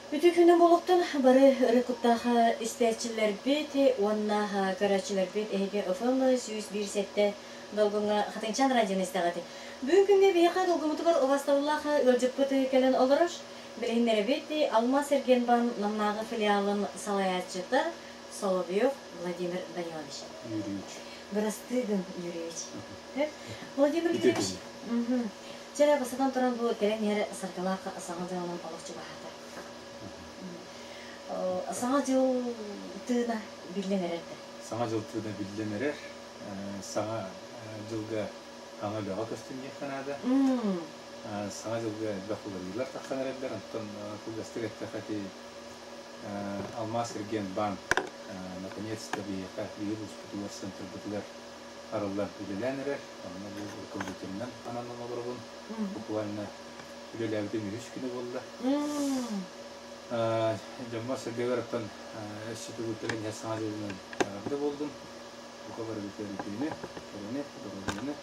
Үтүө күнү буолуохтун бары ыры куттаах истээччилэрбит уонна көрөөччүлэрбит эһиги ФМ 101.7 долгуҥҥа Хатыҥчаан радионы истэҕит. Бүгүн күҥҥэ биһиэхэ долгуммутугар убаастабыллаах ыалдьыппыт кэлэн олорор. Билиһиннэрэбит Алмаас Эргиэнбаан Намнааҕы филиалын салайааччыта Соловьев Владимир Данилович. Юрьевич. Бырастыы гын, Юрьевич. Владимир Юрьевич, Чэ эрэ, бастатан туран бу кэлэн иһэр саргылаах Саҥа дьылынан олох чугаһаата. Саҥа дьыл тыына биллэн эрэр да? Саҥа дьыл тыына биллэн эрэр. Саҥа дьылга саҥа үлэҕэ көстүм диэххэ наада. Саҥа дьылга элбэх уларыйыылар тахсан эрэллэр. Онтон кылгастык эттэххэ ити Алмаас Эргиэн-Баан наконец-то биһиэхэ биһиги улууспутугар, центрбытыгар арыллан үлэлээн эрэр. Онно бу руководителинэн ананан олоробун. Буквально үлэлээбитим үһүс күнэ буолла. Дьоммор-сэргэбэр оттон өссө төгүл иһэр саҥа дьылынан эҕэрдэ буоллун. Бука барыбытыгар үтүөнү, кэрэни, доруобуйаны.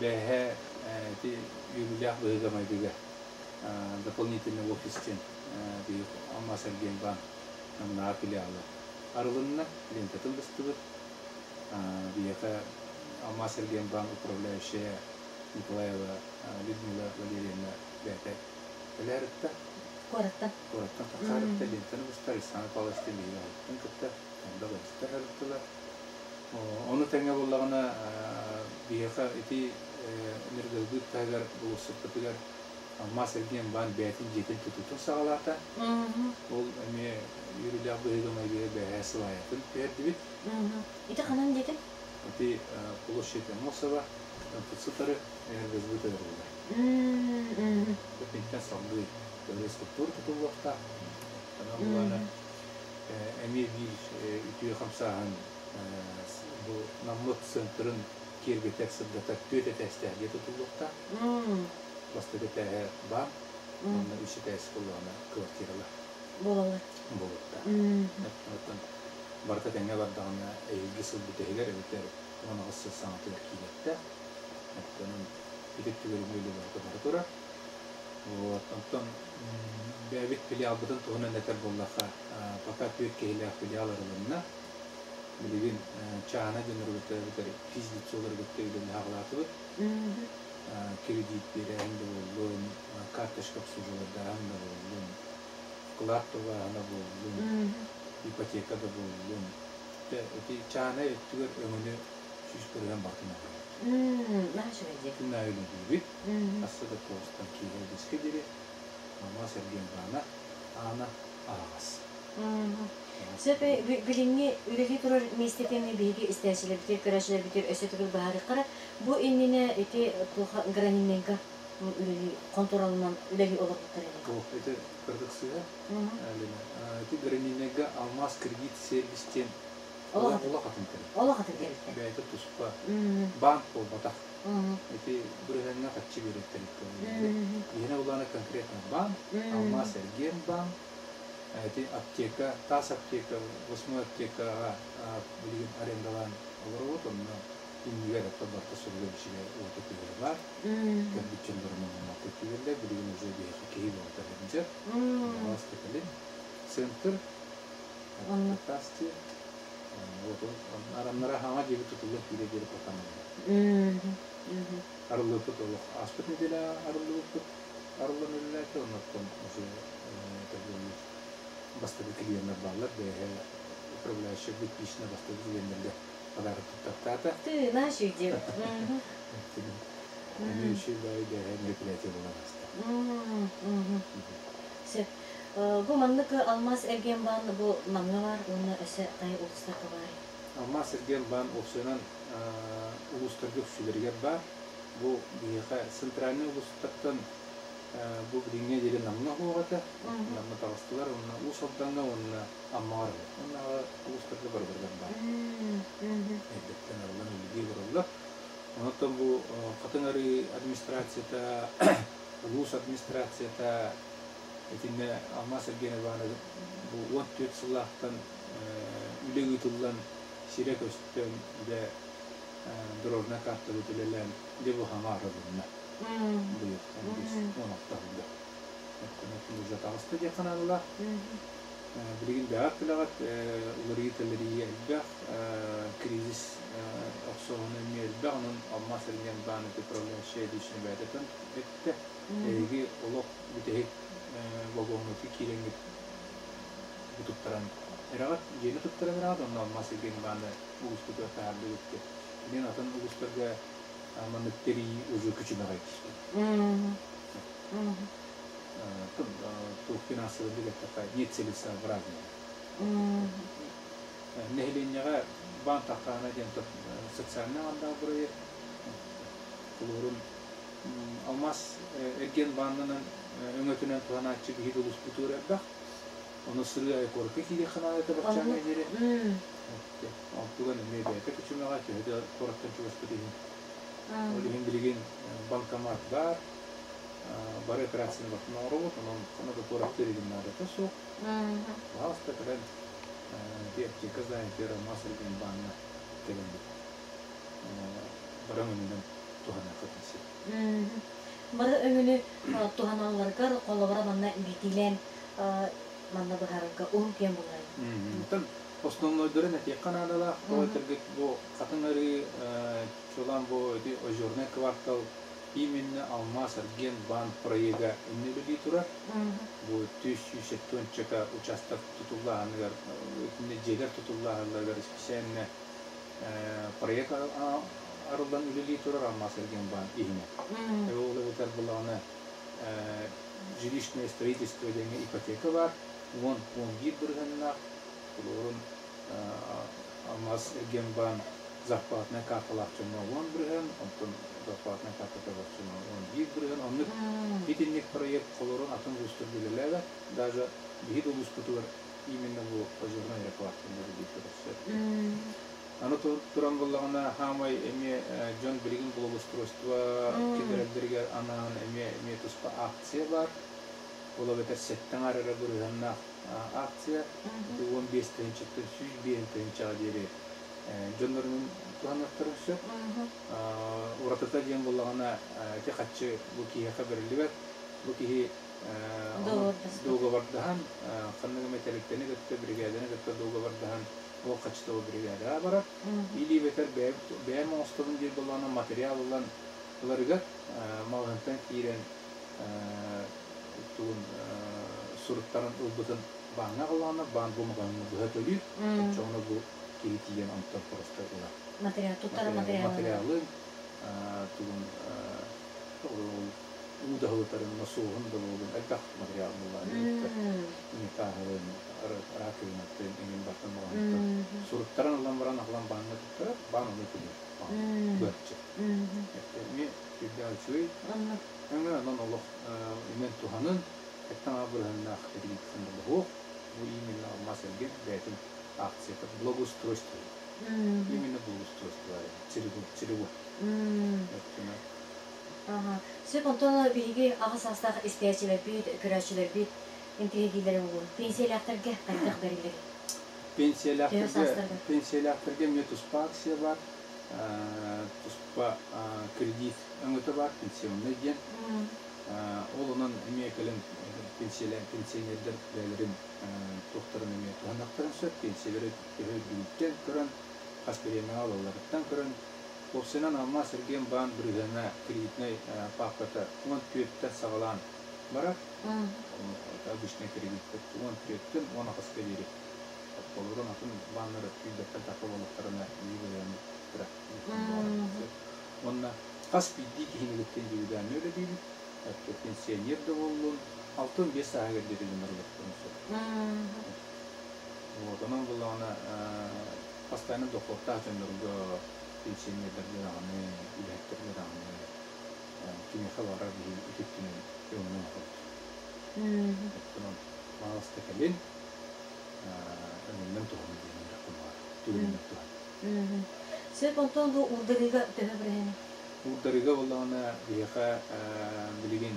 Бээһэ ити үөрүүлээх быһыыга-майгыга дополнительный офис диэн биһиги Алмаас Эргиэнбаан Намнааҕы филиала арылынна, лентатын быстыбыт. Биһиэхэ Алмаас Эргиэнбаан управляющайа Николаева Людмила Валерьевна бэйэтэ кэлэ сырытта. Куораттан. Куораттан тахсаарытта, лентаны быстар Александр Павловичтыын биһиги аҕабытын кытта элбэх ыалдьыттар сырыттылар. Ону тэҥэ буоллаҕына биһиэхэ ити энергосбыт таһыгар болуоссаппытыгар Алмаас Эргиэнбаан бэйэтин дьиэтин тутуутун саҕалаата. Ол эмиэ үөрүүлээх быһыыга-майгыга бэҕэһээ сылаайатын түһэрдибит. Ити ханан диэтиҥ? Ити площадь Амосова, МФЦ-тары энергосбыт ыҥырыллар. Итинтэн салгыы скульптура тутуллуохтаах. Онон булаана эмиэ биир үтүө хамсааһын бу Наммыт центрын киэргэтэр, сырдатар түөрт этээстээх дьиэ тутуллуохтаах. Бастакы этээһэ баан, уонна үс этээс буоллаҕына квартиралар. Буолаллар. Буолуохтаах. Оттон барыта тэҥҥэ бардаҕына эһиилги сыл бүтэһигэр эбэтэр 18 сыл саҥатыгар киириэхтээх. Оттон ити өттүгэр үлэ барыта бара турар. Вот. Онтон бэйэбит филиалбытын туһунан этэр буоллахха, пока түөрт киһилээх филиал арылынна. Билигин чааһынай дьоннору кытта эбэтэр физлицолары кытта үлэни саҕалаатыбыт. Кредит биэрээһин да буоллун, карточка обслуживайдааһын да буоллун, вклад тулааһына буоллун, ипотека да буоллун. Ити чааһынай өттүгэр өҥөнү 100% барытын оҥоробут. Наһаа үчүгэй дии. Күн аайы үлэлиибит. Хасса да тоҕустан киэһэ биэскэ диэри Алмаас эргиэн-баана аана аһаҕас. Сөп билиҥҥи үлэлии турар миэстэтин биһиги истээччилэрбитигэр, көрөөччүлэрбитигэр өссө төгүл быһаарыахха эрэ. Бу иннинэ ити туоха Граниннайга үлэлии хонтуруолунан үлэлии олорбуттар ини. Туох ити кырдык сыыһа? Лена, ити Граниннайга Алмаас кредит сервис диэн олох атын тэрилтэ. Олох атын тэрилтэ. Бэйэтэ туспа банк буолбатах. Ити бырыһыаҥҥа харчы биэрэр тэрилтэ. Иһинэ улаана конкретно банк, Алмаас эргиэн банк, ити аптека, таас аптека, восьмой аптекаҕа билигин арендалаан олоробут, онно иннигэр это барыта суруга-бичигэ уота күөһэ баар. Кэлбит дьоннорунан онно көтүгэллэр, билигин уже биһиэхэ киһи буолта сылдьар. Пожалуйста, кэлин. Центр, таас дьиэ. Вот араннара хаҥа диэби тутулла киирэ диэри потом арыллыбыппыт олох ааспыт неделя арыллыбыппыт арыллан үлэлээтэ оннуттан уже бастакы клиеннэр бааллар бэйэһэ управляющий лично бастакы клиеннэргэ подарок туттартаата. Ты наш идея. Эмиэ үчүгэй бэйэһэ мероприятие буолан ааста. Сөп. Бу маннык Алмаас эргиэн-баан бу Намҥа баар уонна өссө хайа улуустарга баарый? Алмаас эргиэн-баан уопсайынан улуустарга үксүлэригэр баар. Бу биһиэхэ центральнай улуустартан бу билиҥҥэ диэри Намҥа суох этэ. Намҥа таҕыстылар уонна Уус Алдаҥҥа уонна Аммаҕа эрэ. Уоннааҕы улуустарга барыларыгар баар. Эрдэттэн арыллан үлэлии олороллор. Онтон бу Хатыҥ Арыы администрацията, улуус администрацията итиннэ Алмаас Эргиэн Иванович бу 14 сыллаахтан үлэ ыытыллан сирэ көстөн дьэ дорожнай картабыт үлэлээн дьэ бу хаҥа арылынна. Быйыл 16 сылга. Уже таҕыста диэххэ наадалаах. Билигин бэҕэр күлэҕит уларыйыы-тэлэрийии элбэх, кризис охсуоһуна эмиэ элбэх, онон Алмаас эргиэн баан ити управляющая личный бэйэтэ эттэ. Эһиги олох бүтэһик вагоҥҥа киирэҥҥит бу туттаран эрэҕит, дьиэни туттаран эрэҕит, онно Алмаас эргиэн бааны улууспутугар таһаардыбыт диэн. Билигин атын улуустарга маннык тэрийии уже күчүмэҕэй түспүт. Туох финансовый эттэххэ нецелесообразно. Нэһилиэнньэҕэ баан таххаана диэн социальнай аҥардаах бырайыак. Холобурун алмаас эргиэн баанынан өҥөтүнэн туһанааччы биһиги улууспутугар элбэх. Ону сырыы айы куоракка киириэххэ наада этэ баччааҥҥа диэри. Онтуган эмиэ бэйэтэ күчүмэҕэ төһө да куораттан чугаспыт иһин. Ол иһин билигин банкомат баар, бары операцияны барытын оҥоробут, онон ханна да куораттыыр игин наадата суох. Пожалуйста, кэлэн ити аптека знаете, алмаас эргиэн бааҥҥа кэлэммит бары өҥөнүнэн туһаныаххытын сөп. Бары өҥөнү туһаналларыгар холобура манна биитиилээн манна быһаарарга уһун киэн буллай. Оттон основнойдорун этиэххэ наадалаах, тоҕо этэргит бу Хатыҥ Арыы чулаан бу ити Озерный квартал именно Алмаас Аргентбанк проега иннэ үлэлии турар. Бу 370 участок тутуллааһыныгар, итиннэ дьиэлэр тутуллааһыннарыгар исписээннэ проект арыллан үлэлии турар Алмаас Аргентбанк иһинэн. Ол эбэтэр булаҕына жилищное строительство диэҥҥэ ипотека баар, 10-11 бырыһыаннаах, олорун Алмаас Эргиэнбаан зарплатнай карталаах дьоҥҥо 10%, онтон зарплатнай картата бар дьоҥҥо 11%. Оннук итинник проект холорун атын улуустарга үлэлээбэт. Даже биһиги улууспутугар именно бу Озернай эрэ кварталга үлэлии турар сөп. Аны туран буоллаҕына, хаамай эмиэ дьон билигин благоустройство киллэрэллэригэр анаан эмиэ эмиэ туспа акция баар. Ол эбэтэр сэттэ аҥаар эрэ бырыһыаннаах акция 15 тыһыынчаттан 105 тыһыынчаҕа диэри дьоннорунан туһаныахтарын сөп. Уратыта диэн буоллаҕына, ити харчы бу киһиэхэ бэриллибэт. Бу киһи дуогабардаһан, ханнык эмэ тэрилтэни кытта, биригээдэни кытта дуогабардаһан, ол харчыта ол биригээдэҕэ барар. Или эбэтэр бэйэм оҥостобун диир буоллаҕына, материал ылан ыларыгар маҕаһыынтан киирэн тугун суруттаран ылбытын бааҥҥа аҕаллаҕына, баан бу маҕаһыыҥҥа быһа төлүүр, оччоҕуна бу киһи тиийэн онтон просто ылар. Материал, туттар материалын. Материалын, тугун уу да ылытарын, носуоһун да буолун, элбэх материал буллаҕын унитаһын, раковинатын, эҥин бартан маҕаһыынтан суруттаран ылан баран аҕалан бааҥҥа туттарар, баан ону төлүүр. Быһаччы. Эмиэ сүрдээх үчүгэй. Өҥө онон олох инэн туһанын, эттэн бырыһыннаах кредит ханна бу именно алмаас эргин бэйэтин акцията благоустройство. Именно благоустройство целевой целевой. Сөп, онтон биһиги аҕа саастаах истээччилэрбит, көрөөччүлэрбит интириэһиргииллэрэ буолуо. Пенсиялаахтарга хайдах бэриллэрий? Пенсиялаахтарга пенсиялаахтарга эмиэ туспа акция баар. Туспа кредит өҥөтө баар, пенсионный диэн. Ол онон эмиэ кэлин пенсионердэр бэйэлэрин туохтарын эмиэ туһаныахтарын сөп. Пенсиялары төһө үрдүгүттэн көрөн, хас бириэмэҕэ ылалларыттан көрөн. Уопсайынан Алмаас эргиэн баан бырыһыана кредитнэй паапката 14-тэн саҕалаан барар. Обычный кредит 14-тэн 18-ка диэри. Холобурун атын бааннар күүрбэттэн тахса буоллахтарына биир бырыһыаны кыра. Уонна хас биирдии киһини кытта индивидуально үлэлиибит. Пенсионер да буоллун, 65 сааһыгар диэри дьоннор олохторун сөп. Вот, онон буллаҕына постоянно дохуоттаах дьоннорго, пенсионердарга даҕаны, үлэһиттэргэ даҕаны кимиэхэ баҕарар биһи үтүктүнэн өҥөнү оҥоробут. Оттон маҕаста кэлин өҥөннөн туһаныы диэн үөрэхпин баҕар, түгэнинэн туһан. Сөп, онтон бу уурдарыыга төһө бырыһыаны? Уурдарыыга буоллаҕына биһиэхэ билигин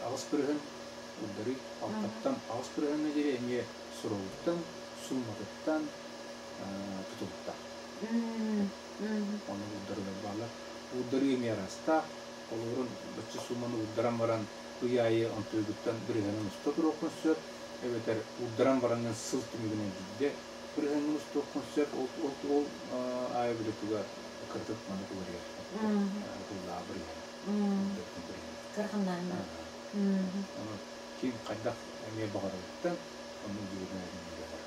8% уурдарыы 6-тан 8%-ҥа диэри эмиэ суругуттан, сууматыттан тутулуктаах. Онно уурдарыылар бааллар. Уурдарыы эмиэ араастаах. Холобурун бачча сууманы уурдаран баран Ый аайы онтуйгуттан бырыһыанын уста туруоххун сөп, эбэтэр уурдаран бараҥҥын сыл түмүгүнэн биирдэ бырыһыаҥҥын устуоххун сөп. Ол аайы били туга кыратык маннык уларыйар. Тыллааҕы бырыһыан. Бырыһыан. Кыраханнааһын. Ону ким хайдах эмиэ баҕарарыттан оннук дьүөрэлэһиннэрэ барар.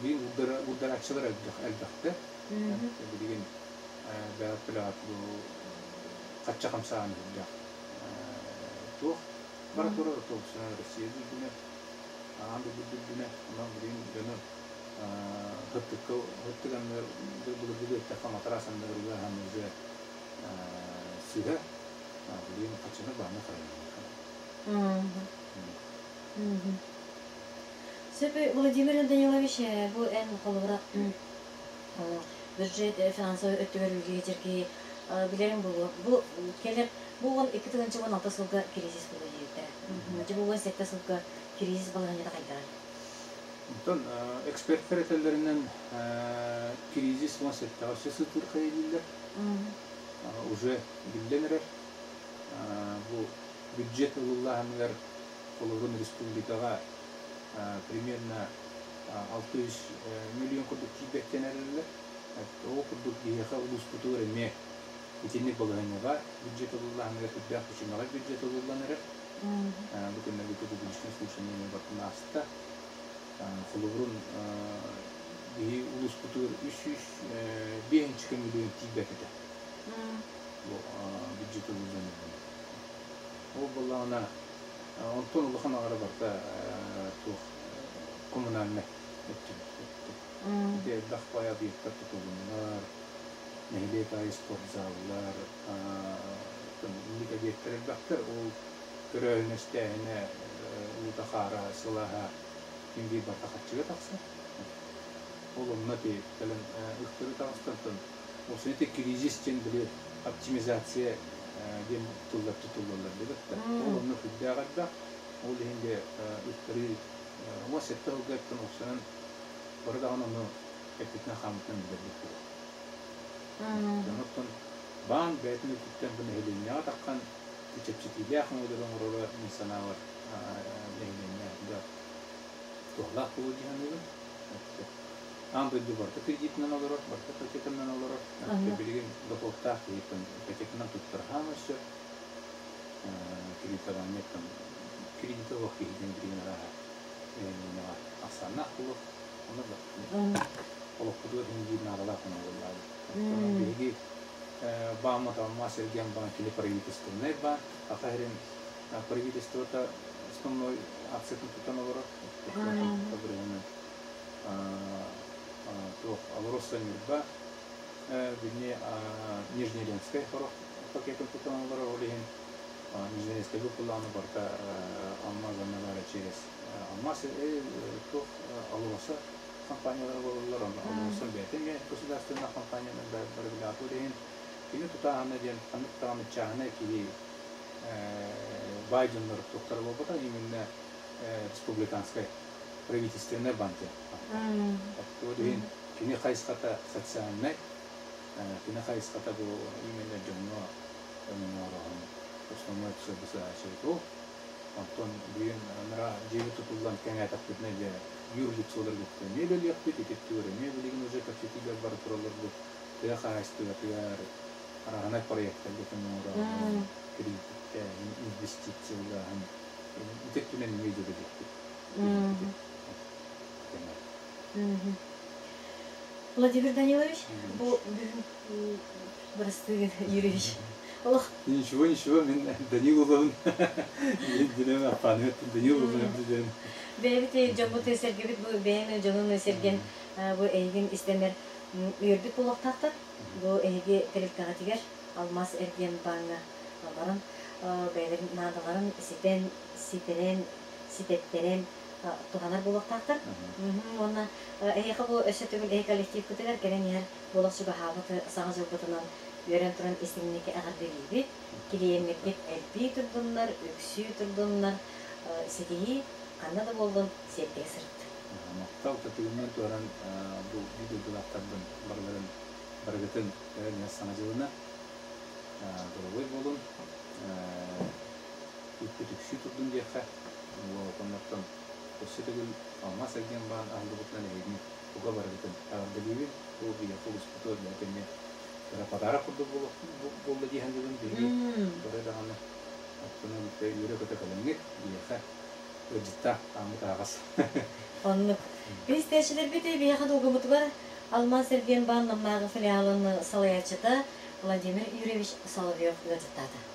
Билигин уурдарааччылар элбэхтэр. Билигин бэйэҕит билэҕит бу хачча хамсааһын үрдээх туох бара турар автобусунан Россия үрдүнэн, аан дойду үрдүнэн. Онон билигин дьону һыттыкка һыттык анныгар былыргы эттэххэ матараас анныгар ыаһан уже сыһа билигин хаччаны бааны харайыахха. Сөп, Владимир Данилович, бу эн холобура бюджет финансовай өттүгэр үлэлиир киһи билэриҥ буолуо. Бу кэлэр бу 12 16 сылга кризис буолуо диэбиттэрэ. Дьэ бу 17 сылга кризис балаһыанньата хайдаҕый? Онтон эксперттэр этэллэринэн кризис 17-ҕэ өссө сытыырхайа дииллэр. Уже биллэн эрэр. Бу бюджет ылыллааһыныгар холобурун республикаҕа примерно 600 миллион курдук тиийбэттэн эрэллэр. Ол курдук биһиэхэ улууспутугар эмиэ итинник балаһыанньаҕа бюджет ылыллааһыныгар сүрдээх күчүмэҕэй бюджет ылыллан эрэр. Бу күннэргэ публичное слушание бартын ааста. Холобурун биһи улууспутугар 305 миллион тиийбэт этэ. Бу бюджет ылыллан Ол буоллаҕына онтон улахан аҕара барыта туох коммунальнай өттүгэр. Ити элбэх баай объектар тутулуннулар, нэһилиэк аайы спортзаллар, инник объектар элбэхтэр. Ол көрөөһүнэ-истээһинэ, уута-хаара, сылааһа ким биир барыта харчыга тахсар. Ол онно ити кэлэн ыктары таҕыстартан ол ити кризис диэн били оптимизация диэн тыллар тутуллаллар диэбэттэр. Ол онно сүрдээх элбэх. Ол иһин дьэ ыктарыы 17 сылгаттан охсунан бары даҕаны ону эппитинэн-хааммытынан билэрбит буолуо. Оттон баан бэйэтин өттүттэн бу нэһилиэнньэҕэ таххан чэпчэтиилээх өҥөлөрү оҥороро мин санаабар нэһилиэнньэ да туһалаах буолуо дии саныыбын. Аан дойду барыта кредитинэн олорор, барыта ипотеканан олорор. Билигин дохуоттаах киһи ипотеканан туттар хаама сөп. Кредитование там кредита суох киһитин билигин арааһа ахсааннаах буолуох. Онно да олохпутугар иһин биир наадалаах оҥоһуллаабыт. Биһиги бааммыт Алмаас эргиэн баан кини правительственнай баан. Саха сирин правительствота основной акциятын тутан олорор. Туох АЛРОСА Ньурба билни Нижнеленскэй сорох пакетын тутан олорор, ол иһин Нижнеленскэйгэ кулааны барыта алмаз анналара через алмаз туох АЛРОСА компаниялара буолаллар, АЛРОСА бэйэтэ эмиэ государственнай компаниянан бары билэҕит. Ол иһин кини тутааһына диэн ханнык даҕаны чааһынай киһи баай дьоннор туохтара буолбатах, именно республиканскай правительственнай банк Ол иһин кини хайысхата социальнай, кини хайысхата бу именно дьоҥҥо өҥөнү оҥорооһун основной задача ол. Онтон бүгүн анараа дьиэбит тутуллан кэҥээтэхпитинэ дьэ юрлицолары кытта эмиэ үлэлиэхпит, ити өттүгэр эмиэ билигин уже кэпсэтиилэр бара тураллар бу тыа хаһаайыстыбатыгар арааһынай проектарга көмө оҥорооһун, кредиттээһин, инвестициялааһын ити өттүнэн эмиэ үлэлиэхпит. Владимир Данилович, бу бүгүн бырастыы Юрьевич. Олох. Ничего, ничего, мин Данил улабын. Дилем аппааны Данил улабын диэн. Бэйэбит дьоммут сэргибит бу бэйэҥ дьонун сэргэн бу эйигин истэннэр үөрбүт буолуохтаахтар. Бу эһиги тэрилтэҕитигэр Алмаз эргиэн бааҥҥа баран бэйэлэрин наадаларын ситэн, ситэрэн, ситэттэрэн туһанар буолуохтаахтар. Уонна эһиэхэ бу өссө төгүл эһи коллективкытыгар кэлэн иһэр буолах чугаһаабыт саҥа дьылбытынан үөрэн туран истиҥник эҕэрдэлиибит. Килийиэннэргит элбии турдуннар, үксүү турдуннар, ситиһии ханна да буоллун сиэрдэһэ сырыттын. Махтал татыгынан туоран бу биир дойдулаахтарбын барыларын барыгытын кэлэн иһэр саҥа дьылына доруобай буолун. Үппүт үксүү турдун диэххэ. Оннуттан өссө төгүл алмаас эргиэн баан аһыллыбытынан эһигини бука барыгытын эҕэрдэлиибин. Бу биһиэхэ улууспутугар бэйэтэ эмиэ кыра подарок курдук буолла дии саныыбын биһиги бары даҕаны оттон үөрэ-көтө кэлэҥҥит биһиэхэ ыалдьыттаах ааммыт аһаҕас. Оннук. Истээччилэрбит биһиэхэ долгуммутугар Алмаас эргиэн баан Намнааҕы филиалын салайааччыта Владимир Юрьевич Соловьев ыалдьыттаата.